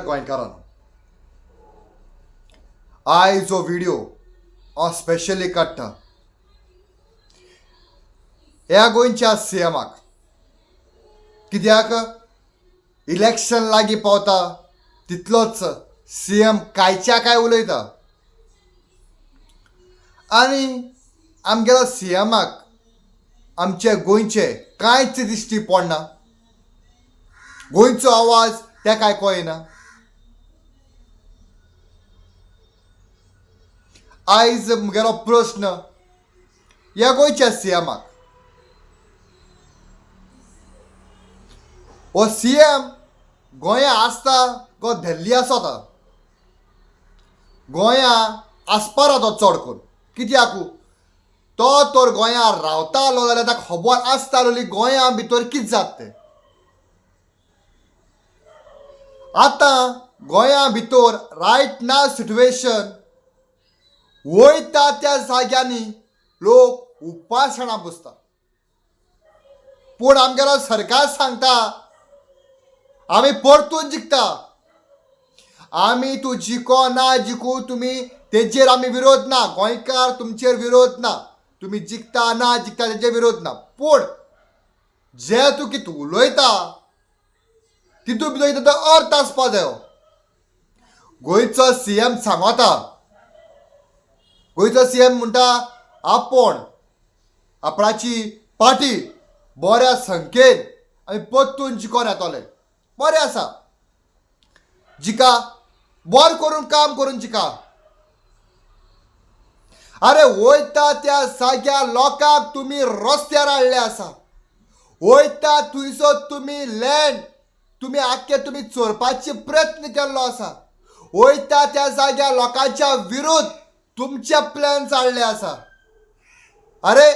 गोंयकारान, आयज हो व्हिडियो हांव स्पेशली काडटा ह्या गोंयच्या सी एमाक, कित्याक इलेक्शन लागीं पावता तितलोच सी एम कांयच्या काय उलयता आनी आमगेलो सी एमाक आमचे गोंयचे कांयच दिश्टी पडना, गोंयचो आवाज ते काय कळना। आयज म्हगेलो प्रस्न ह्या गोंयच्या सी एमाक, हो सी एम गोंया आसता गो दिल्ली आसता, गोंया आसपारा तो चड करून, कित्याक तो तर गोंया रावतालो जाल्यार ताका खबर आसताली गोंया भितर कितें जाता तें। आतां गोंया भितर रायट नाव सिट्युएशन वयता त्या जाग्यांनी लोक उपासणां बसता, पूण आमगेलो सरकार सांगता आमी परतून जिखता, आमी तूं जिको ना जिखू तुमी तेजेर आमी विरोध ना, गोंयकार तुमचेर विरोध ना, तुमी जिखता ना जिखता तेजेर विरोध ना, पूण जे तूं कितें उलयता तितूंत भितर कितें तो अर्थ आसपा जायो। गोंयचो सी एम सांगता, गोंयचो सी एम म्हणटा आपूण आपणाची पार्टी बऱ्या संख्येन आमी परतून जिखोन येतले, बरें आसा, जिका बरें करून काम करून जिका। अरे वयता त्या जाग्यार लोकांक तुमी रस्त्यार हाडले आसा, वयता थंयसर तुमी लँड तुमी आख्खे तुमी चोरपाचे प्रयत्न केल्लो आसा, वयता त्या जाग्यार लोकांच्या विरुद्ध तुमचे प्लॅन्स हाडले आसा। अरे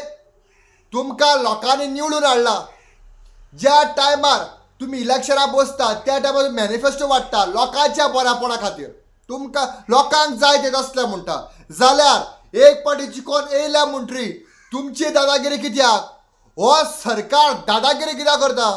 तुमकां लोकांनी निवडून हाडला, ज्या टायमार तुमी इलेक्शनाक बसता त्या टायमार मॅनिफेस्टो वाडटा लोकांच्या बऱ्यापणा खातीर, तुमकां लोकांक जाय ते तसलें म्हणटा, जाल्यार एक पाटी जिखोन येयल्या म्हणटरी तुमची दादागिरी कित्याक? हो सरकार दादागिरी कित्याक करता?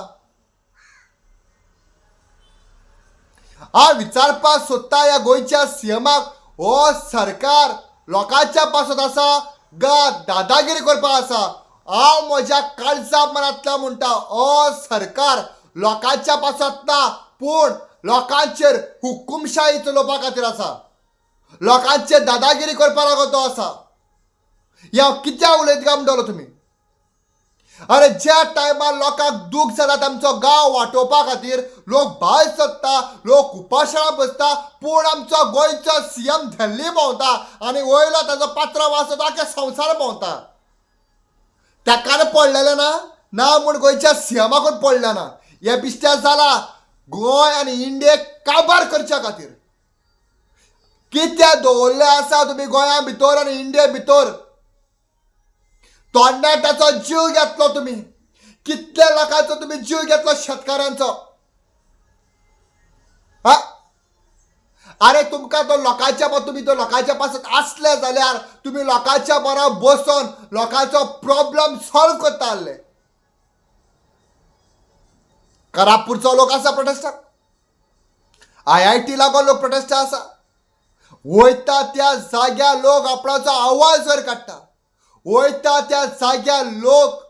हांव विचारपाक सोदता ह्या गोंयच्या सी एमाक, हो सरकार लोकांच्या पासत आसा गा दादागिरी करपाक आसा? हांव म्हज्या काळजा मनांतल्यान म्हणटा हो सरकार लोकांच्या पासत ना, पूण लोकांचेर हुकुमशाही चलोवपा खातीर आसा, लोकांचेर दादागिरी करपा लागून तो आसा। ह्या कित्याक उलयत काय म्हणटलो तुमी? अरे ज्या टायमार लोकांक दूख जाता तांचो गांव वाटोवपा खातीर लोक भायर सरता, लोक उपाशणां बसता, पूण आमचो गोंयचो सी एम दिल्ली भोंवता आनी वयलो ताजो पात्रांव आसा तो आख्या संवसार भोंवता। ताका पडलेलें ना ना म्हूण गोंयच्या सी एमाकूच पडलें ना, हे बिश्ट्यार जाला गोंय आनी इंडियेक काबार करच्या खातीर कित्याक दवरलें आसा तुमी गोंया भितर आनी इंडिये भितर? तरणाट्याचो जीव घेतलो तुमी, कितल्या लोकांचो तुमी जीव घेतलो शेतकारांचो? हा, अरे तुमकां तो लोकांच्या तुमी तो लोकांच्या पासत आसले जाल्यार तुमी लोकांच्या बरोबर बसून लोकांचो प्रॉब्लम सॉल्व करता आसले। करापूरचो लोक आसा प्रोटेस्टाक, IIT लागून लोक प्रोटेस्टा आसा, वयता त्या जाग्यार लोक आपणाचो आवाज वयर काडटा, वयता त्या जाग्यार लोक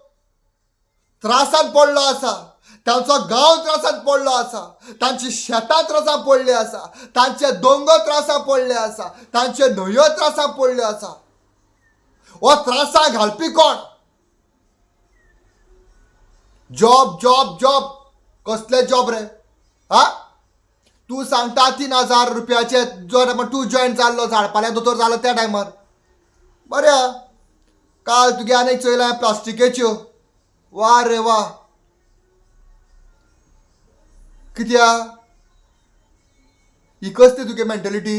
त्रासान पडलो आसा, तांचो गांव त्रासान पडलो आसा, तांची शेतां त्रासान पडली आसा, तांचे दोंगर त्रासान पडले आसा, तांचे न्हंयो त्रासान पडल्यो आसा। हो त्रासां घालपी कोण? जॉब जॉब जॉब, कसले जॉब रे? हा, तूं सांगता 3000 रुपयाचे जो टायमार तूं जॉयन जाल्लो झाडपाल्या दोतोर जालो त्या टायमार, बरें काल तुगे आनीक चोयला प्लास्टिकेच्यो, वा रे वा, कित्याक ही कसली तुगे मेंटलिटी?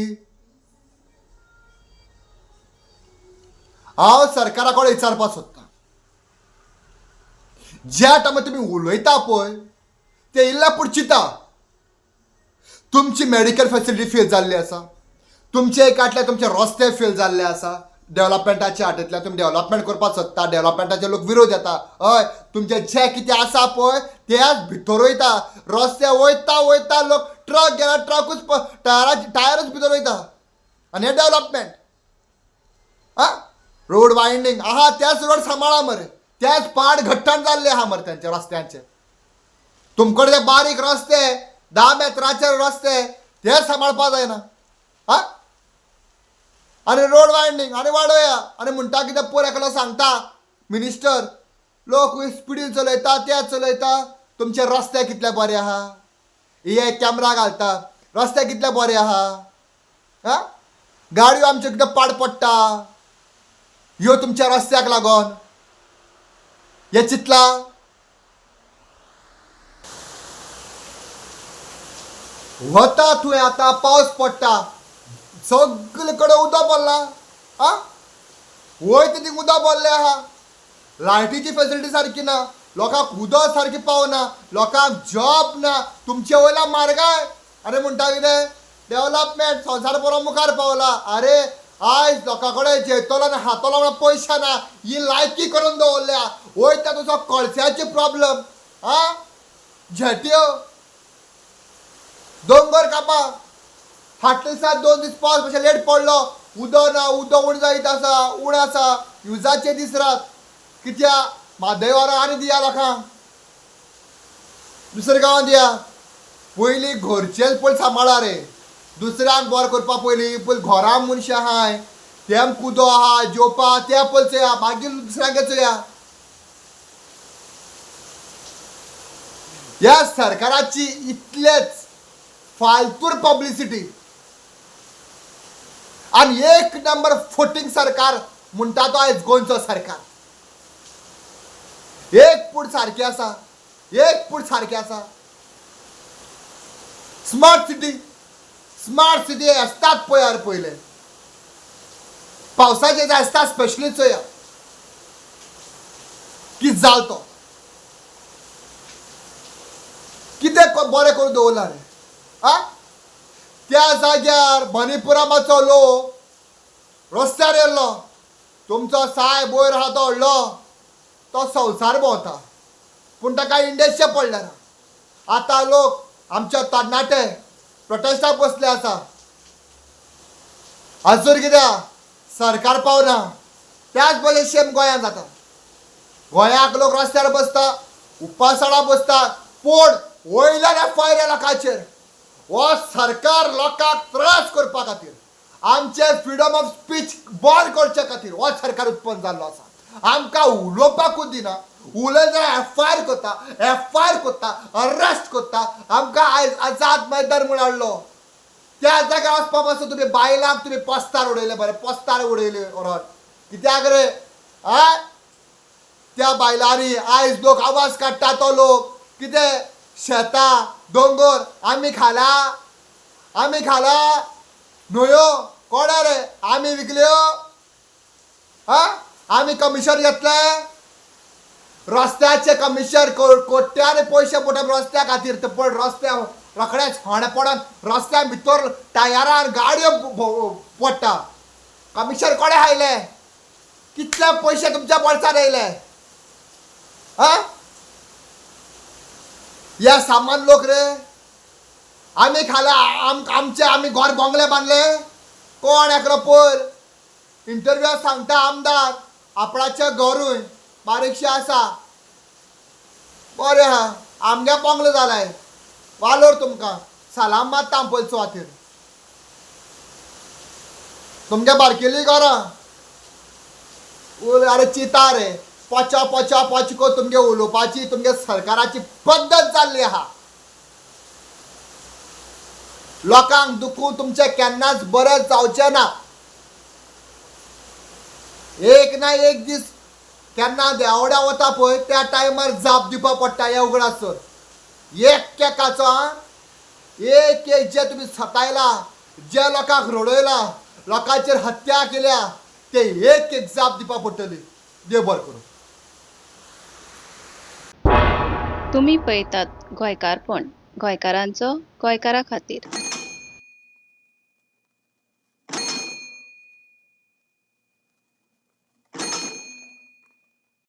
हांव सरकारा कडेन विचारपाक सोदतां, ज्या टायमार तुमी उलयता पळय ते इल्ल्या पूण चिंता, तुमची मेडिकल फेसिलिटी फेल जाल्ली आसा, तुमचे काटल्या तुमचे रस्ते फेल जाल्ले आसा, डेव्हलपमेंटाच्या हातांतल्यान तुमी डेव्हलपमेंट करपाक सोदता, डेव्हलपमेंटाचे लोक विरोध येता, हय तुमचे जे कितें आसा पळय तेच भितर वयता, रस्ते वयता वयता लोक ट्रक गेला ट्रकूच टायरा टायरच भितर वयता. आनी हें डेवलपमेंट आ रोड वायंडींग आहा त्याच रोड सांबाळा मरे, त्याच पाड घट्टाण जाल्ले आहा मरे त्यांच्या रस्त्यांचे. तुमकडे ते बारीक रस्ते 10 मेत्राचे रस्ते ते सांबाळपा जायना. हा आनी रोड वायंडींग आनी वाडोया. आनी म्हणटा कितें पोर एकलो सांगता मिनिस्टर, लोक स्पिडीन चलयता ते चलयता, तुमचे रस्ते कितले बरे आहा, हे कॅमरा घालता, रस्ते कितले बरे आहा. हा गाडयो आमच्यो कितें पाड पडटा ह्यो तुमच्या रस्त्याक लागोन, हें चिंतला? वता थंय आतां पावस पडटा, सगळे कडेन उदक भरलां. आ वयर तितून उदक भरलें आहा, लायटीची फेसिलिटी सारकी ना, लोकांक उदक सारकें पावना, लोकांक जॉब ना, तुमचे वयल्या म्हारगाय. आनी म्हणटा कितें डेवलपमेंट, संवसार बरो मुखार पावला. आरे आयज लोकां कडेन जेतलो आनी खातलो म्हणून पयशे ना, ही लायकी करून दवरल्या. वयता तुजो कळस्याची प्रॉब्लम. आ झेटयो दोंगर कापा, फाटले दिसा 2 दीस पावस मातशें लेट पडलो, उदक ना, उदक उण जायत आसा, उण आसा, युजाचे दीस रात कित्याक म्हादय वारो आनी दिया लोकांक, दुसऱ्या गांवांत दिया. पयलीं घरचेच पयलीं सांबाळा रे, दुसऱ्यांक बरें करपा पयलीं पयलीं घरां मनशां आहाय तेम कुदो आहा जेवपा ते पयलीं चोया, मागीर दुसऱ्यांक चोया. ह्या सरकाराची इतलेच फालतूर पब्लिसिटी आनी एक नंबर फोटींग सरकार म्हणटा तो आयज गोंयचो सरकार. एक पूट सारकें आसा, एक पूट सारकें आसा. स्मार्ट सिटी, स्मार्ट सिटी आसतात पळयार पयले पावसाचे आसता स्पेशली चोया कितें जाल तो, कितें बरें करून दवरला रे. आ त्या जाग्यार मणिपुरामाचो लोक रस्त्यार येयल्लो, तुमचो सायब वयर आहा तो व्हडलो, तो संवसार भोंवता पूण ताका इंडियेचें पडलें ना. आतां लोक आमचे तरणाटे प्रोटेस्टाक बसले आसा, आजून कित्याक सरकार पावना. त्याच भशेन सेम गोंयांत जाता, गोंयाक लोक रस्त्यार बसता, उपासणां बसता, पूण वयल्यान एफ I R लोकांचेर. हो सरकार लोकांक त्रास करपा खातीर, आमचे फ्रिडम ऑफ स्पीच बंद करचे खातीर हो सरकार उत्पन्न जाल्लो आसा. आमकां उलोवपाकूच दिना, उलयत जाल्यार एफ I R करता, एफ I R करता, अरेस्ट करता. आमकां आयज आझाद मैदान म्हूण हाडलो, त्या जाग्यार वचपा पासून तुमी बायलांक तुमी पोस्तार उडयले, बरें पोस्तार उडयले व्हरोन कित्याक रे? आ त्या बायलांनी आयज लोक आवाज काडटा तो लोक कितें शेतां दोंगर आमी खाला, आमी खाला न्हंयो कोणा रे आमी विकल्यो? हा आमी कमिशन घेतलें रस्त्याचे कमिशन, कोट्यांनी पयशे पडटा रस्त्या खातीर, ते पण रस्त्या रोखडेच फोंडे पडोन रस्त्या भितर टायरार गाडयो पडटा. कमिशन कोणे खायले? कितले पयशे तुमच्या बोल्सार येयले? हा या सामान लोक रे आमी खाला, आमचे आमी घर बंगले बांदले. कोण एकलो पयर इंटरव्यूआक सांगता आमदार आपणाचें घरूय बारीकशें आसा, बरें आहा आमगे बंगलो जालाय, वालोर तुमकां सलाम मारता हांव पयले सुवातेर. तुमगे बारकेली घरां अरे चिंता रे, पोचा पोचा पोच को तुमगे उलोवपाची तुमगे सरकाराची पद्दत जाल्ली आहा. लोकांक दुखून तुमचें केन्नाच बरें जावचें ना. एक ना एक दीस केन्ना देवड्या वता पळय त्या टायमार जाप दिवपा पडटा. हें उगडास तर एक एकाचो आं, एक एक जे तुमी सतायला, जे लोकांक रडयला, लोकांचेर हत्या केल्या, ते एक एक जाप दिवपा पडटली. देव बरें करूं. तुमी पळयतात गोंयकारपण, गोंयकारांचो गोंयकारा खातीर.